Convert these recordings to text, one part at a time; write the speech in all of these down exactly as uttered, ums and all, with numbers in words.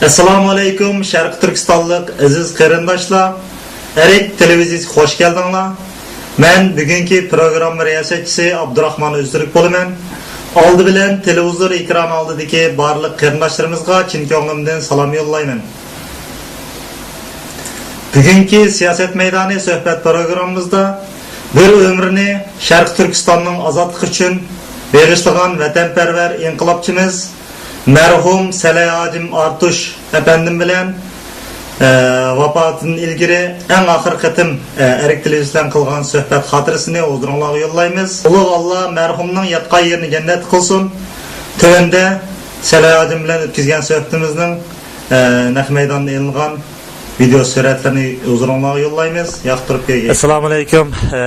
ئەسسالامۇ ئەلەيكۇم، شەرقىي تۈركىستانلىق ئەزىز قېرىنداشلار! ئەرك تېلېۋىزىيىسىگە خوش كەلدىڭلار. مەن بۈگۈنكى پروگرامما رىياسەتچىسى ئابدۇراخمان ئۆزتۈرك بولىمەن. ئالدى بىلەن تېلېۋىزور ئېكرانى ئالدىدىكى بارلىق قېرىنداشلىرىمىزغا چىن كۆڭلۈمدىن سالام يوللايمەن. بۈگۈنكى سىياسەت مەيدانى سۆھبەت پروگراممىمىزدا بىر ئۆمرىنى شەرقىي تۈركىستاننىڭ ئازادلىقى ئۈچۈن بېغىشلىغان ۋەتەنپەرۋەر ئىنقىلابچىمىز، مەرھۇم سەلەي ھاجىم ئارتۇش ئەپەندىم بىلەن، ئە، ۋاپاتىدىن ئىلگىرى ئەڭ ئاخىرقى قېتىم، ئە، ئەرك تېلېۋىزىيە بىلەن قىلغان سۆھبەت خاتىرىسىنى ھۇزۇرۇڭلارغا يوللايمىز. ئۇلۇغ ئاللا مەرھۇمنىڭ ياتقان يېرىنى جەننەت قىلسۇن. تۆۋەندە سەلەي ھاجىم بىلەن ئۆتكۈزگەن سۆھبىتىمىزنىڭ، ئە، نەق مەيداندا ئېلىنغان ۋىدېئو سۈرەتلىرىنى ھۇزۇرۇڭلارغا يوللايمىز. ياقتۇرۇپ كۆرگەيسىز. ئەسسالامۇ ئەلەيكۇم. ئە،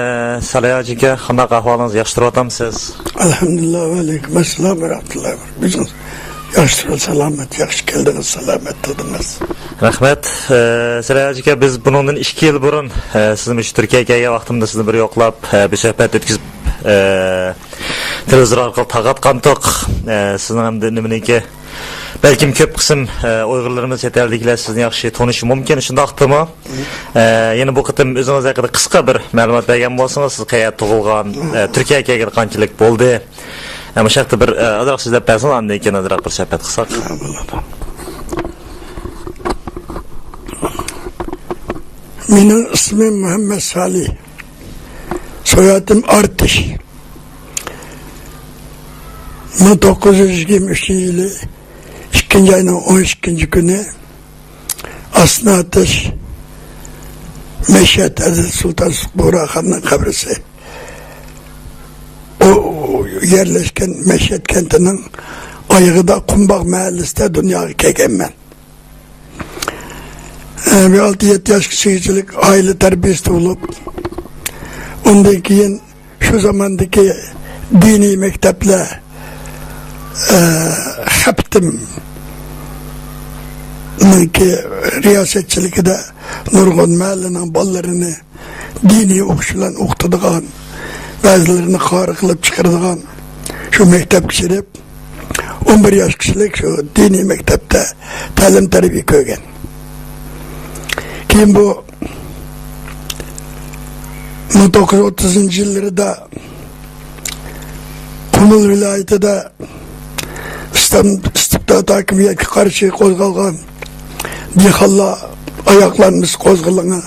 سەلەي ھاجى ئاكا، قانداق ئەھۋالىڭىز؟ ياخشى تۇرۇۋاتامسىز؟ ئەلھەمدۇلىللا، ۋەئەلەيكۇم ئەسسالام ۋە رەھمەتۇللاھى ۋە بەرىكاتۇھ. ياخشى تۇرۇپ سالامەت، ياخشى كەلدىڭىز، سالامەت تۇردىڭىز. رەھمەت. ئە، سەلەي ھاجى ئاكا، بىز بۇنىڭدىن ئىككى يىل بۇرۇن، ئە، سىز مۇشۇ تۈركىيەگە كەلگەن ۋاقتىمدا سىزنى بىر يوقلاپ، ئە، بىر سۆھبەت ئۆتكۈزۈپ، ئە، تېلېۋىزور ئارقىلىق تارقاتقانتۇق. ئە، سىزنىڭ ئەمدى نېمىنىكى، بەلكىم كۆپ قىسىم، ئە، ئۇيغۇرلىرىمىز چەت ئەلدىكىلەر سىزنى ياخشى تونۇشى مۇمكىن، شۇنداقتىمۇ؟ ئە، يەنە بۇ قېتىم ئۆزىڭىز ھەققىدە قىسقا بىر مەلۇمات بەرگەن بولسىڭىز، سىز قەيەردە تۇغۇلغان، ئە، تۈركىيەگە كەلگىلى قانچىلىك بولدى؟ ئە، مۇشۇ ھەقتە بىر، ئە، ئازراق سۆزلەپ بەرسىڭىز، ئاندىن كېيىن ئازراق بىر سۆھبەت قىلساق. ھە، بولىدۇ. مېنىڭ ئىسمىم مۇھەممەد سالىھ، سويئاتىم ئارتىش. مىڭ توققۇز يۈز يىگىرمە ئۈچىنچى يىلى ئىككىنچى ئاينىڭ ئون ئىككىنچى كۈنى ئاسناتىش مەشھەت ھەزرىتى سۇلتان بۇغراخاننىڭ قەبرىسى. ئۇ يەرلەشكەن مەشھەت كەنتىنىڭ ئايىغىدا قۇمباغ مەھەللىسىدە دۇنياغا كەلگەنمەن. ئە، بىر ئالتە يەتتە ياشقىچىلىك ئائىلە تەربىيەسىدە بولۇپ، ئۇندىن كېيىن شۇ زاماندىكى دىنىي مەكتەپلەر، ئە، خەپتىمنىڭكى رىياسەتچىلىكىدە نۇرغۇن مەھەللىنىڭ بالىلىرىنى دىنىي ئوقۇش بىلەن ئوقۇتىدىغان، بەزىلىرىنى قارى قىلىپ چىقىرىدىغان شۇ مەكتەپكە چىقىرىپ، ئون بىر ياشقىچىلىك شۇ دىنىي مەكتەپتە تەلىم تەربىيە كۆرگەن. كېيىن بۇ مىڭ توققۇز يۈز ئوتتۇزىنچى يىللىرىدا قۇمۇل ۋىلايىتىدە ئىستام-، ئىستىبدات ھاكىمىيەتكە قارشى قوزغالغان دېھقانلار ئاياغلانمىسى قوزغىلىڭى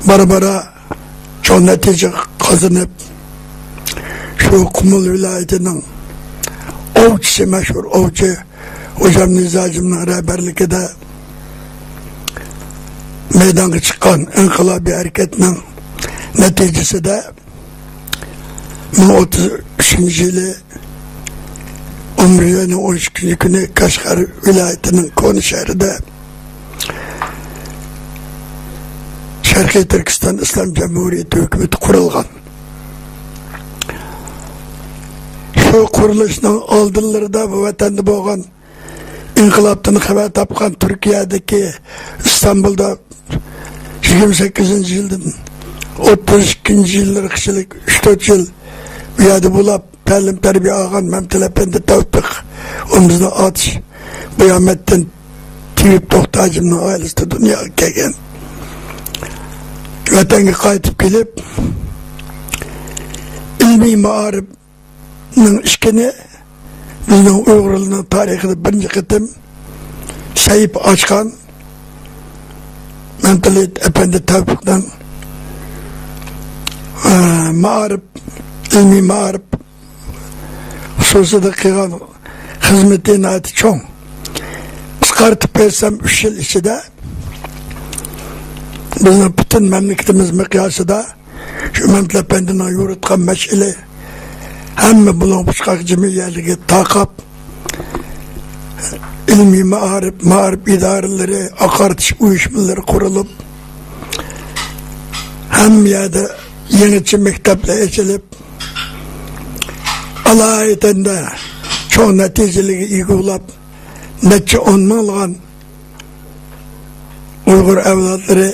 بارا-بارا چوڭ نەتىجە قازىنىپ، شۇ قۇمۇل ۋىلايىتىنىڭ ئوۋچىسى، مەشھۇر ئوۋچى خوجام نىزاجىمنىڭ رەھبەرلىكىدە مەيدانغا چىققان ئىنقىلابىي ھەرىكەتنىڭ نەتىجىسىدە، مىڭ ئوتتۇز ئۈچىنچى يىلى ئون بىرىنچى ئاينىڭ ئون ئىككىنچى كۈنى قەشقەر ۋىلايىتىنىڭ كونا شەھىرىدە شەرقىي تۈركىستان ئىسلام جۇمھۇرىيىتى ھۆكۈمىتى قۇرۇلغان. شۇ قۇرۇلۇشنىڭ ئالدىلىرىدا بۇ ۋەتەندە بولغان ئىنقىلابتىن خەۋەر تاپقان تۈركىيەدىكى ئىستانبۇلدا يىگىرمە سەككىزىنچى يىلدىن ئوتتۇز ئىككىنچى يىللىرىغىچىلىك ئۈچ تۆت يىل بۇ يەردە بولاپ، تەلىم تەربىيە ئالغان مەمتىلى ئەپەندى تەۋپىق، ئۇ بىزنىڭ ئاتىش بۇيامەتتىن تېۋىپ توختى ھاجىمنىڭ ئائىلىسىدە دۇنياغا كەلگەن. ۋەتەنگە قايتىپ كېلىپ، ئىلمىي مائارىپنىڭ ئىشىكىنى بىزنىڭ ئۇيغۇرلارنىڭ تارىخىدا بىرىنچى قېتىم سەھىپە ئاچقان مەمتىلى ئەپەندى تەۋپىقنىڭ، ئە، مائارىپ، ئىلمىي مائارىپ خۇسۇسىدا قىلغان خىزمىتى ناھايىتى چوڭ. قىسقارتىپ بەرسەم، ئۈچ يىل ئىچىدە بىزنىڭ پۈتۈن مەملىكىتىمىز مىقياسىدا شۇ مەمتىلى ئەپەندىنىڭ يورۇتقان مەشئىلى ھەممە بۇلۇڭ-پۇچقاق جىمى يەرلىرىگە تارقاپ، ئىلمىي مائارىپ، مائارىپ ئىدارىلىرى، ئاقارتىش ئۇيۇشمىلىرى قۇرۇلۇپ، ھەممە يەردە يېڭىچە مەكتەپلەر ئېچىلىپ، ئالايىتەندە چوڭ نەتىجىلەرگە ئىگە بولاپ، نەچچە ئون مىڭلىغان ئۇيغۇر ئەۋلادلىرى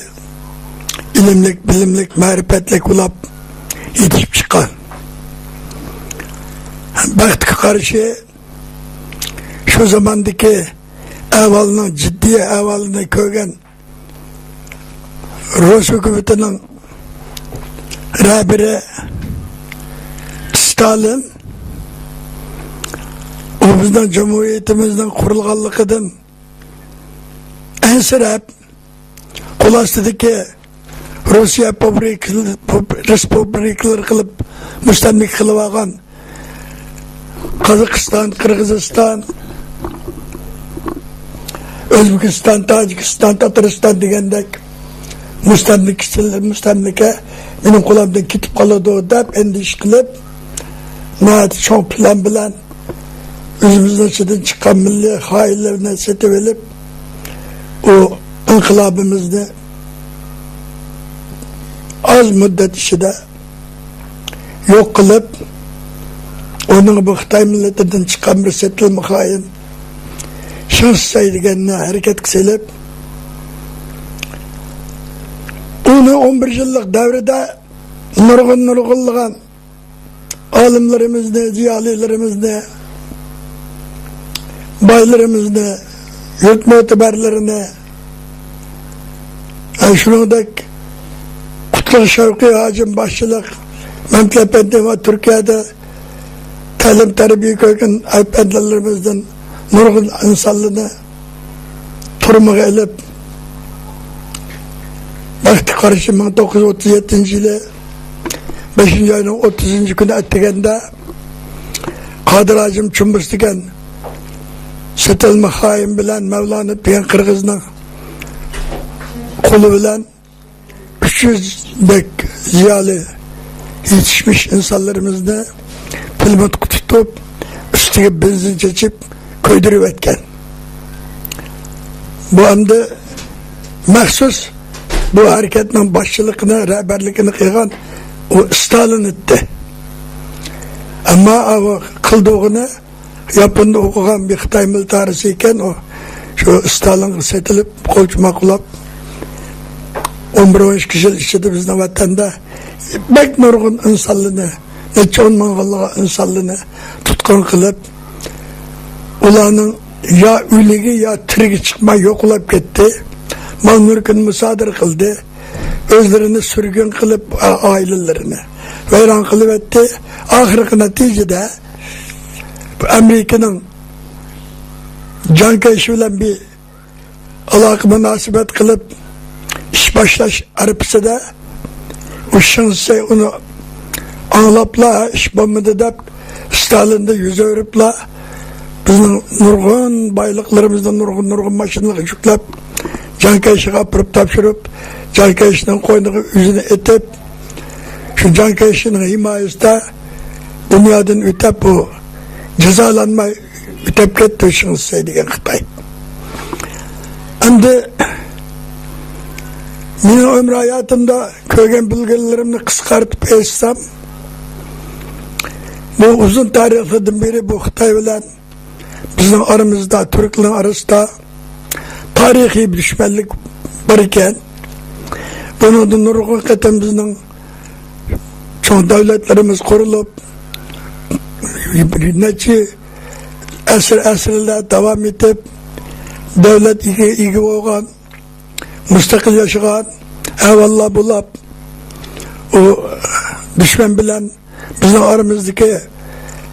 ئىلىملىك، بىلىملىك، مەرىپەتلىك بولاپ يېتىشىپ چىققان. بەختكە قارشى، شۇ زاماندىكى ئەھۋالنىڭ جىددىي ئەھۋالىنى كۆرگەن رۇس ھۆكۈمىتىنىڭ رەھبىرى ستالىن، ئۇ بىزنىڭ جۇمھۇرىيىتىمىزنىڭ قۇرۇلغانلىقىدىن ئەنسىرەپ، قول ئاستىدىكى رۇسىيە پابرىكىل-، پاب-، رېسپۇبلىكىلىرى قىلىپ مۇستەملىكە قىلىۋالغان قازاقىستان، قىرغىزىستان، ئۆزبېكىستان، تاجىكىستان، تاتارىستان دېگەندەك مۇستەملىكىچىلەر، مۇستەملىكە مېنىڭ قولۇمدىن كېتىپ قالىدۇ دەپ ئەندىشە قىلىپ، ناھايىتى چوڭ پىلان بىلەن ئۆزىمىزنىڭ ئىچىدىن چىققان مىللىي خائىنلىرىنى سېتىۋېلىپ، ئۇ ئىنقىلابىمىزنى ئاز مۇددەت ئىچىدە يوق قىلىپ، ئۇنىڭ بۇ خىتاي مىللىتىدىن چىققان بىر سېتىلما خائىن شېڭ شىسەي دېگەننى ھەرىكەتكە سېلىپ، ئۇنى ئون بىر يىللىق دەۋرىدە نۇرغۇن نۇرغۇنلىغان ئالىملىرىمىزنى، زىيالىيلىرىمىزنى، بايلىرىمىزنى، يۇرت مۆتىبەرلىرىنى، ئە، شۇنىڭدەك قۇتلۇق شەۋقىي ھاجىم باشچىلىق مەمتىلى ئەپەندى ۋە تۈركىيەدە تەلىم-تەربىيە كۆرگەن ئەپەندىلىرىمىزدىن نۇرغۇن ئىنسانلىرىنى تۈرمىگە ئېلىپ، بەختكە قارشى مىڭ توققۇز يۈز ئوتتۇز يەتتىنچى يىلى بەشىنچى ئاينىڭ ئوتتۇزىنچى كۈنى ئەتىگەندە قادىر ھاجىم چۇمبۇس دېگەن سېتىلما خائىن بىلەن مەۋلانوف دېگەن قىرغىزنىڭ قولى بىلەن ئۈچ يۈزدەك زىيالىي يېتىشمىش ئىنسانلىرىمىزنى پىلىموتقا تۇتۇپ، ئۈستىگە بېنزىن چېچىپ كۆيدۈرۈۋەتكەن. بۇ ئەمدى مەخسۇس بۇ ھەرىكەتنىڭ باشچىلىقىنى، رەھبەرلىكىنى قىلغان ئۇ ستالىن ئىدى. ئەمما ئۇ قىلدۇغىنى ياپوندا ئوقۇغان بىر خىتاي مىلتارىسى ئىكەن ئۇ. شۇ ستالىنغا سېتىلىپ، قولچە ماقۇللاپ، ئون بىر، ئون ئىككى يىل ئىچىدە بىزنىڭ ۋەتەندە بەك نۇرغۇن ئىنسانلىرىنى، نەچچە ئون مىڭلىغان ئىنسانلىرىنى تۇتقۇن قىلىپ، ئۇلارنىڭ يا ئۆلۈكى، يا تىرىكى چىقماي يوقلاپ كەتتى. مال-مۈلكىنى مۇسادىرە قىلدى. ئۆزلىرىنى سۈرگۈن قىلىپ، ئا-، ئائىلىلىرىنى ۋەيران قىلىۋەتتى. ئاخىرقى نەتىجىدە بۇ ئامېرىكىنىڭ جان كېيشى بىلەن بىر ئالاقە مۇناسىۋەت قىلىپ، ئىش باشلاش ئەرىپىسىدە ئۇ شېڭ شىسەي ئۇنى ئاڭلاپلا، ئىش بولمىدى دەپ، ستالىندىن يۈز ئۆرۈپلا، بىزنىڭ نۇرغۇن بايلىقلىرىمىزنى نۇرغۇن، نۇرغۇن ماشىنىلارغا يۈكلەپ، جان كېيشىغا ئاپىرىپ تاپشۇرۇپ، جان كېيشنىڭ قوينىغا ئۆزىنى ئېتىپ، شۇ جان كېيشنىڭ ھىمايىسىدە دۇنيادىن ئۆتەپ، بۇ جازالانماي ئۆتەپ كەتتى شېڭ شىسەي دېگەن خىتاي. ئەمدى مېنىڭ ئۆمۈر ھاياتىمدا كۆرگەن بىلگەنلىرىمنى قىسقارتىپ ئېيتسام، بۇ ئۇزۇن تارىخلىرىدىن بېرى بۇ خىتاي بىلەن بىزنىڭ ئارىمىزدا، تۈركلەرنىڭ ئارىسىدا تارىخىي دۈشمەنلىك بار ئىكەن. بۇنىڭدا نۇرغۇن قېتىم بىزنىڭ چوڭ دۆلەتلىرىمىز قۇرۇلۇپ، نەچچە ئەسىر، ئەسىرلەر داۋام ئېتىپ، دۆلەت ئىگە، ئىگە بولغان، مۇستەقىل ياشىغان ئەھۋاللار بولۇپ، ئۇ دۈشمەن بىلەن بىزنىڭ ئارىمىزدىكى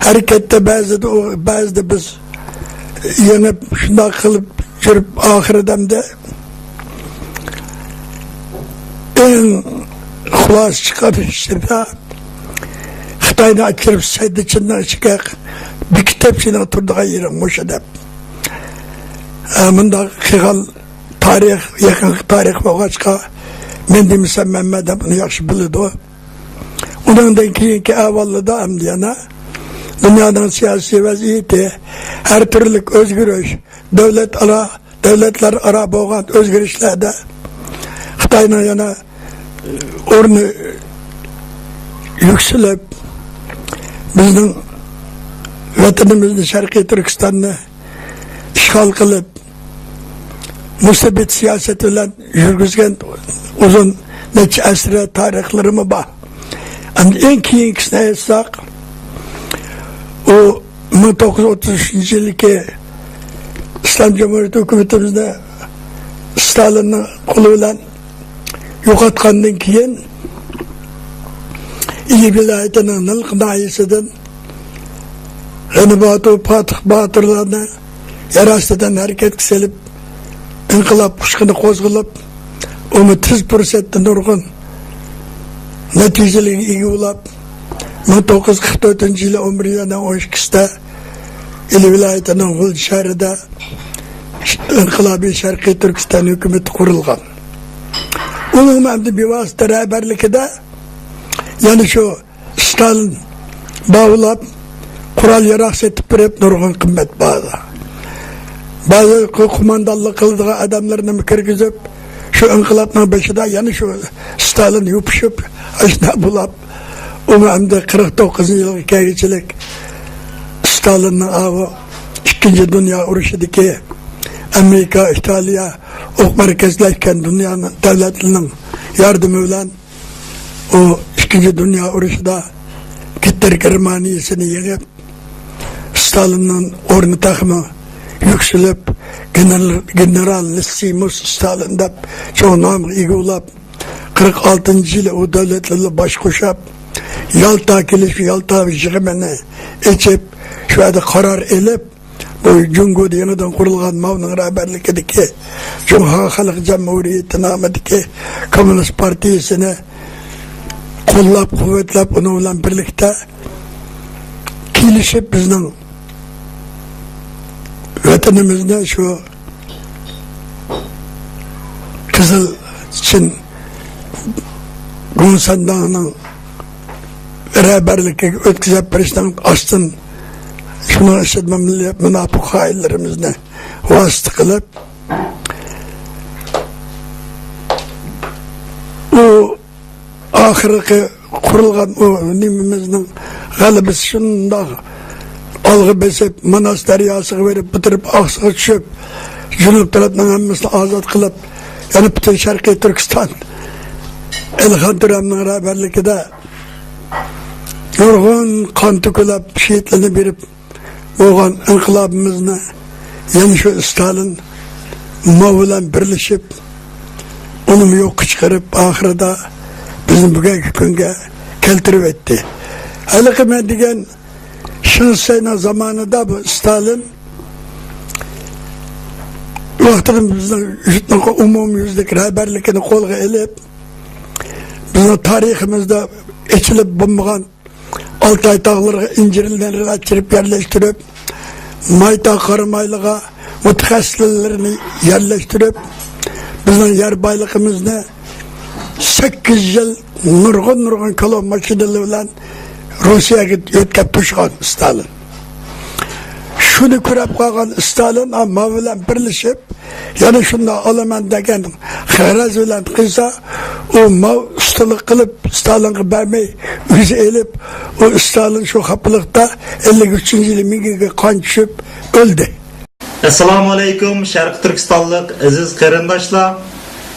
ھەرىكەتتە بەزىدە ئۇ، بەزىدە بىز يېڭىپ، شۇنداق قىلىپ يۈرۈپ، ئاخىرىدا ئەمدى ئەڭ خۇلاسە چىققان ئىشلىرىدا خىتاينى ئاچىرىپ، سەددىچىننىڭ ئىچىگە بېكىتىپ، سېنىڭ تۇرىدىغان يېرىڭ مۇشۇ دەپ. ئە، مۇنداق قىلغان تارىخ، يېقىنقى تارىخ بولغاچقا، مەن دېمىسەم، مەممەت ئادەم ئۇنى ياخشى بىلىدۇ. ئۇنىڭدىن كېيىنكى ئەھۋاللىرىدا ئەمدى يەنە دۇنيانىڭ سىياسىي ۋەزىيىتى، ھەر تۈرلۈك ئۆزگىرىش، دۆلەت ئارا، دۆلەتلەر ئارا بولغان ئۆزگىرىشلەردە خىتاينىڭ يەنە ئورنى يۈكسىلىپ، بىزنىڭ ۋەتىنىمىزنى، شەرقىي تۈركىستاننى ئىشغال قىلىپ، مۇستەبىت سىياسەت بىلەن يۈرگۈزگەن ئۇزۇن نەچچە ئەسىرلەر تارىخلىرىمۇ بار. ئەمدى ئەڭ كېيىنكىسىنى ئېيتساق، ئۇ مىڭ توققۇز يۈز ئوتتۇز ئۈچىنچى يىلدىكى ئىسلام جۇمھۇرىيىتى ھۆكۈمىتىمىزنى ستالىننىڭ قولى بىلەن يوقاتقاندىن كېيىن، ئىلى ۋىلايىتىنىڭ نىلقا ناھىيەسىدىن غېنى باتۇر، پاتىھ باتۇرلارنى يەر ئاستىدىن ھەرىكەتكە سېلىپ، ئىنقىلاب ئۇچقۇنى قوزغىلىپ، ئۇمۇ تېز پۇرسەتتە نۇرغۇن نەتىجىلەرگە ئىگە بولاپ، مىڭ توققۇز يۈز قىرىق تۆتىنچى يىلى ئون بىر يىلنىڭ ئون ئىككىسىدە ئىلى ۋىلايىتىنىڭ غۇلجا شەھىرىدە ئىنقىلابىي شەرقىي تۈركىستان ھۆكۈمىتى قۇرۇلغان. ئۇنىڭ ئەمدى بىۋاسىتە رەھبەرلىكىدە يەنە شۇ ستالىن باۋلاپ، قورال ياراغ سېتىپ بېرىپ، نۇرغۇن قىممەت باھادا، بەزى قوماندانلىق قىلىدىغان ئادەملەرنىمۇ كىرگۈزۈپ، شۇ ئىنقىلابنىڭ بېشىدا يەنە شۇ ستالىن يوپۇشۇپ، ئاشۇنداق بولاپ، ئۇمۇ ئەمدى قىرىق توققۇزىنچى يىلغا كەلگۈچىلىك ستالىننىڭ ئاۋۇ ئىككىنچى دۇنيا ئۇرۇشىدىكى ئامېرىكا، ئىتالىيە ئوق مەركەزلەشكەن دۇنيا دۆلەتلىرىنىڭ ياردىمى بىلەن ئۇ ئىككىنچى دۇنيا ئۇرۇشىدا گىتلېر گېرمانىيىسىنى يېڭىپ، ستالىننىڭ ئورنى تېخىمۇ يۈكسىلىپ، گېنېرال، گېنېرالىسسىمۇس ستالىن دەپ چوڭ نامغا ئىگە بولاپ، قىرىق ئالتىنچى يىلى ئۇ دۆلەتلەر بىلەن باش قوشۇپ، يالتا كېلىشىپ، يالتا يىغىنىنى ئېچىپ، شۇ يەردە قارار ئېلىپ، بۇ جۇڭگودا يېڭىدىن قۇرۇلغان ماۋنىڭ رەھبەرلىكىدىكى جۇڭخۇا خەلق جۇمھۇرىيىتى نامىدىكى كوممۇنىست پارتىيىسىنى قوللاپ، قۇۋۋەتلەپ، ئۇنىڭ بىلەن بىرلىكتە كېلىشىپ، بىزنىڭ ۋەتىنىمىزنى شۇ قىزىل چىن گومىنداڭنىڭ رەھبەرلىكىگە ئۆتكۈزۈپ بېرىشنىڭ ئاستىن، شۇنىڭ ئىچىدە مىللىي مۇناپىق خائىنلىرىمىزنى ۋاسىتە قىلىپ، ئۇ ئاخىرقى قۇرۇلغان ئۇ نېمىمىزنىڭ غەلىبىسى شۇنداق ئالغا بېسىپ، ماناس دەرياسىغا بېرىپ، بۇ تەرەپ ئاقسۇغا چۈشۈپ، جەنۇب تەرەپنىڭ ھەممىسىنى ئازاد قىلىپ، يەنە پۈتۈن شەرقىي تۈركىستان ئەلىخان تۆرەمنىڭ رەھبەرلىكىدە نۇرغۇن قان تۆكۈلۈپ، شېھىتلەرنى بېرىپ، بولغان ئىنقىلابىمىزنى يەنە شۇ ستالىن ماۋ بىلەن بىرلىشىپ، ئۇنىمۇ يوققا چىقىرىپ، ئاخىرىدا بىزنى بۈگۈنكى كۈنگە كەلتۈرۈۋەتتى. ھېلىقى مەن دېگەن شېڭ شىسەينىڭ زامانىدا بۇ ستالىن ۋاقتىدا بىزنىڭ يۇرتنىڭ ئومۇميۈزلۈك رەھبەرلىكىنى قولغا ئېلىپ، بىزنىڭ تارىخىمىزدا ئېچىلىپ بولمىغان ئالتاي تاغلىرىغا ئىنجىرلەرنى ئەكىرىپ يەرلەشتۈرۈپ، مايتا قارامايلىغا مۇتەخەسسىسلەرنى يەرلەشتۈرۈپ، بىزنىڭ يەر بايلىقىمىزنى سەككىز يىل نۇرغۇن، نۇرغۇن كالۋا ماشىنىلىرى بىلەن روسىيەگە يۆتكەپ توشقان ستالىن. شۇنى كۆرۈپ قالغان ستالىن، ئا، ماۋ بىلەن بىرلىشىپ، يەنە شۇنداق ئالىمەن دېگەن غەرەز بىلەن قىلسا، ئۇ ماۋ ئۇستىلىق قىلىپ، ستالىنغا بەرمەي، ئۆزى ئېلىپ، ئۇ ستالىن شۇ خاپىلىقتا ئەللىك ئۈچىنچى يىلى مېڭىگە قان چۈشۈپ ئۆلدى. ئەسسالامۇ ئەلەيكۇم، شەرقىي تۈركىستانلىق ئەزىز قېرىنداشلار.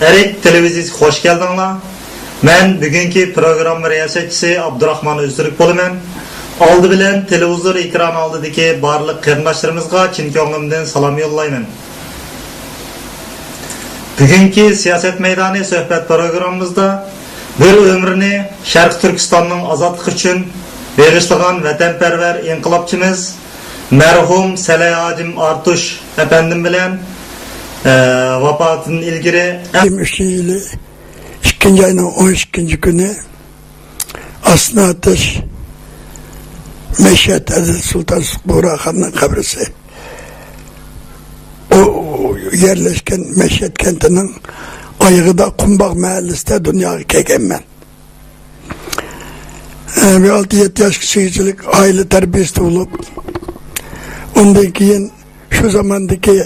ئەرك تېلېۋىزىيىسىگە خوش كەلدىڭلار. مەن بۈگۈنكى پروگرامما رىياسەتچىسى ئابدۇراخمان ئۆزتۈرك بولىمەن. ئالدى بىلەن تېلېۋىزور ئېكرانى ئالدىدىكى بارلىق قېرىنداشلىرىمىزغا چىن كۆڭلۈمدىن سالام يوللايمەن. بۈگۈنكى سىياسەت مەيدانى سۆھبەت پروگراممىمىزدا بىر ئۆمرىنى شەرقىي تۈركىستاننىڭ ئازادلىقى ئۈچۈن بېغىشلىغان ۋەتەنپەرۋەر ئىنقىلابچىمىز مەرھۇم سەلەي ھاجىم ئارتۇش ئەپەندىم بىلەن، ئە، ۋاپاتىدىن ئىلگىرى يىگىرمە ئۈچىنچى يىلى ئىككىنچى ئاينىڭ ئون ئىككىنچى كۈنى ئاسناتىش مەشھەت ھەزرەت سۇلتان بۇغراخاننىڭ قەبرىسى. ئۇ يەرلەشكەن مەشھەت كەنتىنىڭ ئايىغىدا قۇمباغ مەھەللىسىدە دۇنياغا كەلگەنمەن. ئە، بىر ئالتە يەتتە ياشقىچىلىك ئائىلە تەربىيەسىدە بولۇپ، ئۇندىن كېيىن شۇ زاماندىكى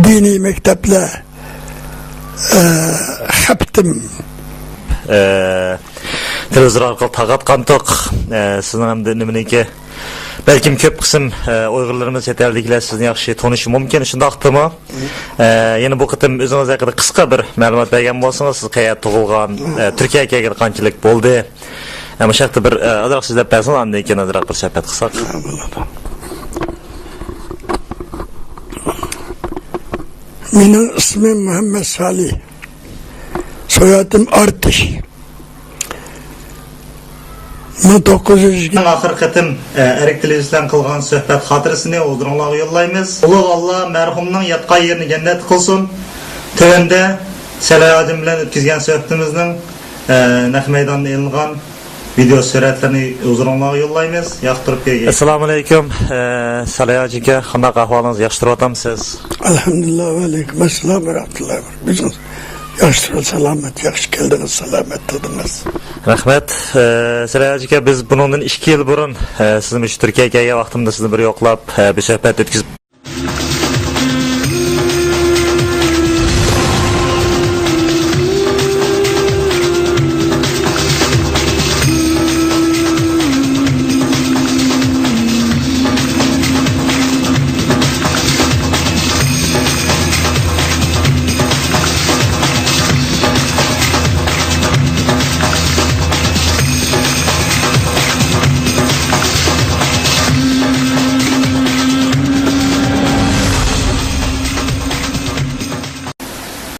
دىنىي مەكتەپلەر، ئە، خەپتىم. ئە، تېلېۋىزور ئارقىلىق تارقاتقانتۇق. ئە، سىزنىڭ ئەمدى نېمىنىڭكى، بەلكىم كۆپ قىسىم، ئە، ئۇيغۇرلىرىمىز، چەت ئەلدىكىلەر سىزنى ياخشى تونۇشى مۇمكىن، شۇنداقتىمۇ؟ ئە، يەنە بۇ قېتىم ئۆزىڭىز ھەققىدە قىسقا بىر مەلۇمات بەرگەن بولسىڭىز، سىز قەيەردە تۇغۇلغان، ئە، تۈركىيەگە كەلگىلى قانچىلىك بولدى؟ ئە، مۇشۇ ھەقتە بىر، ئە، ئازراق سۆزلەپ بەرسىڭىز، ئاندىن كېيىن ئازراق بىر سۆھبەت قىلساق. ھە، بولىدۇ. مېنىڭ ئىسمىم مۇھەممەد سالىھ، سويئاتىم ئارتىش. مىڭ توققۇز يۈز ئاخىرقى قېتىم، ئە، ئەرك تېلېۋىزىيە بىلەن قىلغان سۆھبەت خاتىرىسىنى ھۇزۇرۇڭلارغا يوللايمىز. ئۇلۇغ ئاللا مەرھۇمنىڭ ياتقان يېرىنى جەننەت قىلسۇن. تۆۋەندە سەلەي ھاجىم بىلەن ئۆتكۈزگەن سۆھبىتىمىزنىڭ، ئە، نەق مەيداندا ئېلىنغان ۋىدېئو سۈرەتلىرىنى ھۇزۇرۇڭلارغا يوللايمىز. ياقتۇرۇپ كۆرگەي. ئەسسالامۇ ئەلەيكۇم. ئە، سەلەي ھاجى ئاكا، قانداق ئەھۋالىڭىز؟ ياخشى تۇرۇۋاتامسىز؟ ئەلھەمدۇلىللا، ۋەئەلەيكۇم ئەسسالام ۋە رەھمەتۇللاھى ۋە بەرىكاتۇھ. ئۆزىڭىز ياخشى تۇرۇپ سالامەت، ياخشى كەلدىڭىز، سالامەت تۇردىڭىز. رەھمەت. ئە، سەلەي ھاجى ئاكا، بىز بۇنىڭدىن ئىككى يىل بۇرۇن، ئە، سىز مۇشۇ تۈركىيەگە كەلگەن ۋاقتىمدا سىزنى بىر يوقلاپ، ئە، بىر سۆھبەت ئۆتكۈزۈپ